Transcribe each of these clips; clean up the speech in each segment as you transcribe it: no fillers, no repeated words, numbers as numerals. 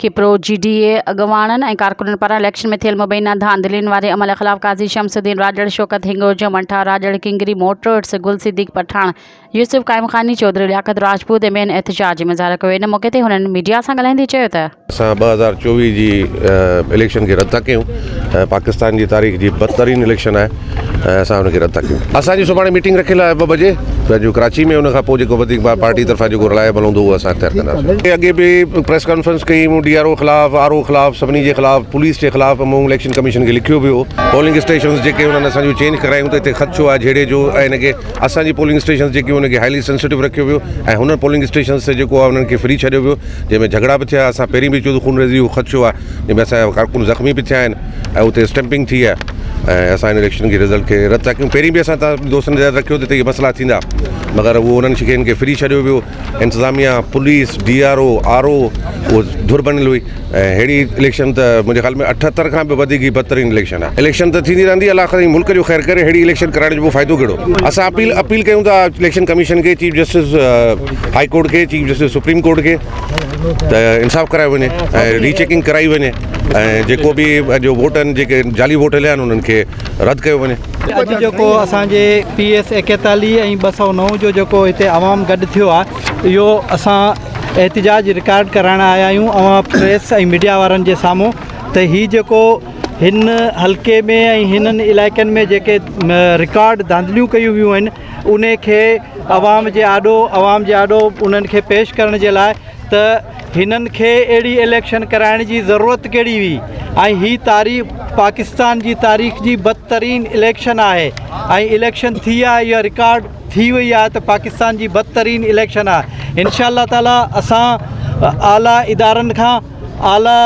کپرو، جي ڊي اي اڳواڻن ۽ ڪارڪنن پاران اليڪشن ۾ ٿيل مبينا ڌانڌلين واري عمل خلاف قاضي شمس الدين راڄڙ، شوڪت هنڱورجو، منٺار راڄڙ، ڪنگري موٽرز، گل صديق پٺاڻ، يوسف قائمخاني، چوڌري لياقت راجپوت ۽ ٻين احتجاجي مظاهرو ڪيو. ان موقعي تي هنن ميڊيا سان ڳالهائيندي چيو ته. اسان 2024 جي اليڪشن کي رد ٿا ڪيون ۽ پاڪستان جي تاريخ جي بدترين اليڪشن آهي ۽ اسان ان کي رد ٿا ڪيون. اسان جي سڀاڻي ميٽنگ رکيل آهي ٻه بجي پنهنجو ڪراچي ۾ ان کان پوء جيڪو وڌيڪ پارٽي طرفان جيڪو رلائي عمل هوندو اهو اسان اختيار ڪنداسين. اڳي به پريس ڪانفرنس ڪئي مون ڊي آر او خلاف، آر او خلاف، سڀني جي خلاف، پوليس جي خلاف مون اليڪشن ڪميشن کي لکيو به هو. پولنگ اسٽيشنز جيڪي انهن اسان جون چينج ڪرايون ته هتي خدشو آهي جهيڙي جو ۽ ان کي اسان جي پولنگ اسٽيشنز جيڪي ان کي هائلي سينسيٽو رکيو ويو ۽ هنن پولنگ اسٽيشنز تي جيڪو آهي انهن کي فري ڇڏيو ويو جنهن ۾ جهڳڙا به ٿيا اسان پهرين به چيو ته خونريزي جو خدشو آهي جنهن ۾ اسان جا ڪارڪن زخمي به ٿيا آهن ۽ اتي اسٽيمپنگ ٿي آهي ۽ اسان هن اليڪشن کي رزلٽ کي رد ٿا ڪيون پهرين به اسان تان دوستن ياد رکيو ته هتي اهي مسئلا ٿيندا مگر اهو انهن شين کي فري ڇڏيو ويو انتظاميا police D R O R O اهو ڌر بڻيل هئي ۽ ههڙي اليڪشن ته منهنجي خيال ۾ 78 کان به وڌيڪ هي بدترين اليڪشن آهي اليڪشن ته ٿيندي رهندي الله خير ملڪ جو خير ڪري ههڙي اليڪشن ڪرائڻ جو پوء فائدو ڪهڙو اسان اپيل اپيل ڪيون ٿا اليڪشن ڪميشن کي چيف جسٽس هائي ڪورٽ کي چيف جسٽس سپريم ڪورٽ کي ته انصاف ڪرايو وڃي ۽ ري چيڪنگ ڪرائي وڃي ۽ جيڪو به جو ووٽ آهن جيڪي جعلي ووٽ هليا آهن انهن کي رد ڪيو وڃي. اڄ جيڪو اسان جي پي ايس 41 ۽ 209 جو جيڪو هتي عوام گڏ ٿيو آهي اهو اسان احتجاج رڪارڊ ڪرائڻ آيا آهيون اوهان پريس ۽ ميڊيا وارن جي سامهون ته هي جيڪو هن حلقي ۾ ۽ هنن علائقن ۾ جيڪي رڪارڊ ڌانڌليون ڪيون ويون آهن ان کي عوام جي آڏو عوام جي آڏو انهن کي پيش ڪرڻ جي لاء ته هنن کي اهڙي اليڪشن ڪرائڻ جي ضرورت ڪهڙي هئي ۽ هي تاريخ پاڪستان جي تاريخ جي بدترين اليڪشن آهي ۽ اليڪشن ٿي آهي اها رڪارڊ ٿي وئي آهي ته پاڪستان جي بدترين اليڪشن آهي انشاء الله تعالي اسان اعليٰ ادارن کان اعليٰ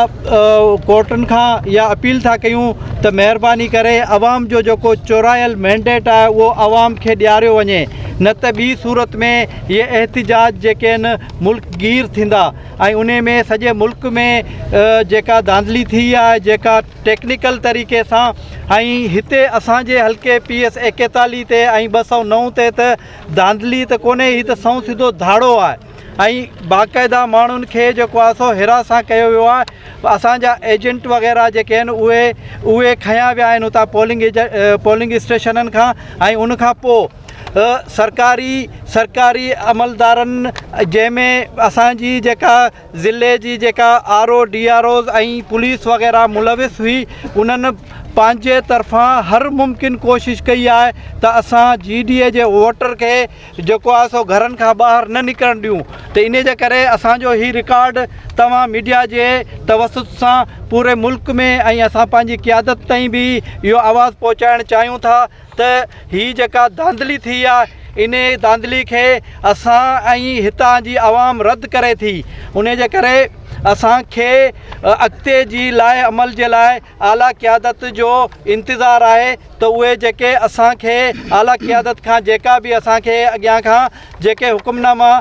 ڪورٽن کان اها اپيل ٿا ڪيون ته مهرباني ڪري عوام جو جيڪو چورايل مينڊيٽ آهي اهو عوام کي ڏياريو وڃي نه ته ٻي صورت ۾ اهي احتجاج جيڪي آهن ملڪ گير ٿيندا ۽ انهي ۾ سڄي ملڪ ۾ جيڪا ڌانڌلي ٿي آهي جيڪا ٽيڪنيڪل طريقي سان ۽ هتي اسان جي حلقي پي ايس 41 تي ۽ 209 تي ته ڌانڌلي ته ڪونهي هي ته سنئون سڌو ڌاڙو آهي ۽ باقاعده ماڻهن کي جيڪو آهي سو هراسان ڪيو ويو آهي اسان جا ايجنٽ وغيره جيڪي آهن اهي اهي کنيا ويا آهن اتان پولنگ پولنگ اسٽيشنن کان ۽ ان کان پوء سرڪاري سرڪاري عملدارن جنهن ۾ اسان جي جيڪا ضلعي جي جيڪا R O D R Os ۽ police وغيره ملوث هئي انهن پنهنجي طرفان هر ممڪن ڪوشش ڪئي آهي ته اسان جي ڊي اي جي ووٽر کي جيڪو آهي سو گهرن کان ٻاهر نه نڪرڻ ڏيون ته انهي جي ڪري اسان جو هي رڪارڊ توهان ميڊيا جي توسط سان پوري ملڪ ۾ ۽ اسان پنهنجي قيادت تائين به اهو آواز پهچائڻ چاهيون ٿا ته هي جيڪا ڌانڌلي ٿي آهي انهي ڌانڌلي کي اسان ۽ هتان جي عوام رد ڪري ٿي انهي جي ڪري اسان کي اڳتي جي لاء عمل جي لاء اعليٰ قيادت جو انتظار آهي ته اهي جيڪي اسان کي اعليٰ قيادت کان جيڪا به اسان کي اڳيان کان جيڪي حڪمناما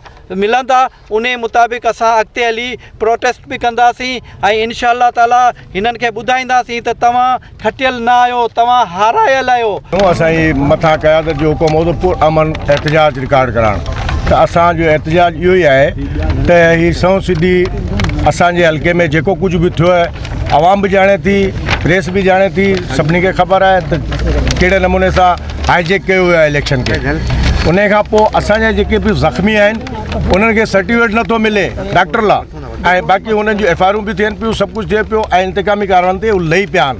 ملندا انهي مطابق اسان اڳتي هلي پروٽيسٽ به ڪنداسين ۽ انشاء الله تعالي هنن کي ٻڌائينداسين ته توهان کٽيل نه آهيو توهان هارايل آهيو. اسان جي مٿان قيادت جو حڪم هو ته پر امن احتجاج رڪارڊ ڪرائڻ ته اسان جو احتجاج اهو ئي آهي ته هي سنئون سڌي اسان جي حلقي ۾ جيڪو ڪجهه به ٿيو آهي عوام به ڄاڻي ٿي پريس به ڄاڻي ٿي سڀني کي خبر آهي ته ڪهڙي نموني سان هائي جيڪ ڪيو ويو آهي اليڪشن کي ان کان پوء اسان جا جيڪي به زخمي آهن انهن کي سرٽيفڪيٽ نٿو ملي ڊاڪٽر لا ۽ باقي انهن جون ايف آرون به ٿين پيون سڀ ڪجهه ٿئي پيو ۽ انتقامي ڪارروائين تي هو لهي پيا آهن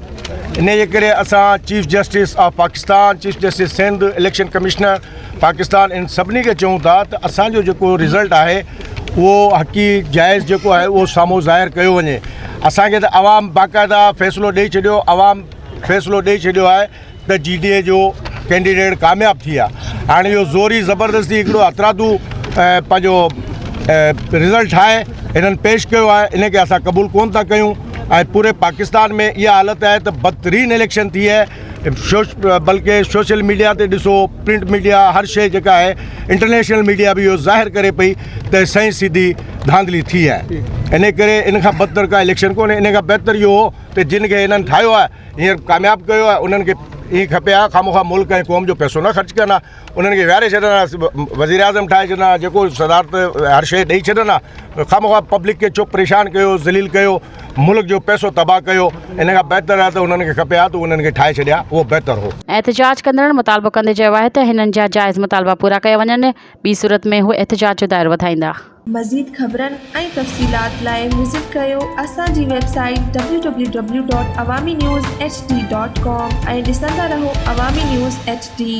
ان جي ڪري اسان chief justice of Pakistan chief justice Sindh election commissioner Pakistan ان سڀني کي چئون ٿا ته اسان جو جيڪو رزلٽ آهي اهو حقي جائز جيڪو آهي اهو سامهون ظاهر ڪيو وڃي اسانکي ته عوام باقاعده فيصلو ڏئي ڇڏيو عوام فيصلو ڏئي ڇڏيو آهي ته جي ڊي اي جو ڪينڊيڊيٽ ڪامياب ٿي ويا هاڻي اهو زوري زبردستي هڪڙو هٿرادو پنهنجو رزلٽ ٺاهي هنن پيش ڪيو آهي ان کي اسان قبول ڪون ٿا ڪيون ۽ پوري پاڪستان ۾ اها حالت آهي ته بدترين اليڪشن ٿي آهي بلڪه سوشل ميڊيا تي ڏسو پرنٽ ميڊيا هر شيء جيڪا آهي انٽرنيشنل ميڊيا به اهو ظاهر ڪري پئي ته سائين سڌي ڌانڌلي ٿي آهي ان ڪري ان کان بدتر ڪا اليڪشن ڪونهي ان کان بهتر اهو هو ته جن کي هنن ٺاهيو آهي هينئر ڪامياب ڪيو آهي انهن کي ائين کپي ها خامخواه ملڪ ۽ قوم جو پئسو نه خرچ ڪن ها انهن کي ويهاري ڇڏن ها وزيراعظم ٺاهي ڇڏن ها جيڪو صدارت هر شيء ڏئي ڇڏن ها خامخواه پبلڪ کي ڇو پريشان ڪيو ذليل ڪيو ملڪ جو پئسو تباهه ڪيو ان کان بهتر آهي ته انهن کي کپي ها ته انهن کي ٺاهي ڇڏي ها اهو بهتر هو. احتجاج ڪندڙن مطالبو ڪندي چيو آهي ته هنن جا جائز مطالبا پورا ڪيا وڃن ٻي صورت ۾ هو احتجاج جو دائرو وڌائيندا. مزيد خبرن ۽ تفصيلات لاء وزٽ ڪريو اسان جي website W W W dot Awami news H D dot com ۽ ڏسندا رهو عوامي نيوز ايڇ ڊي.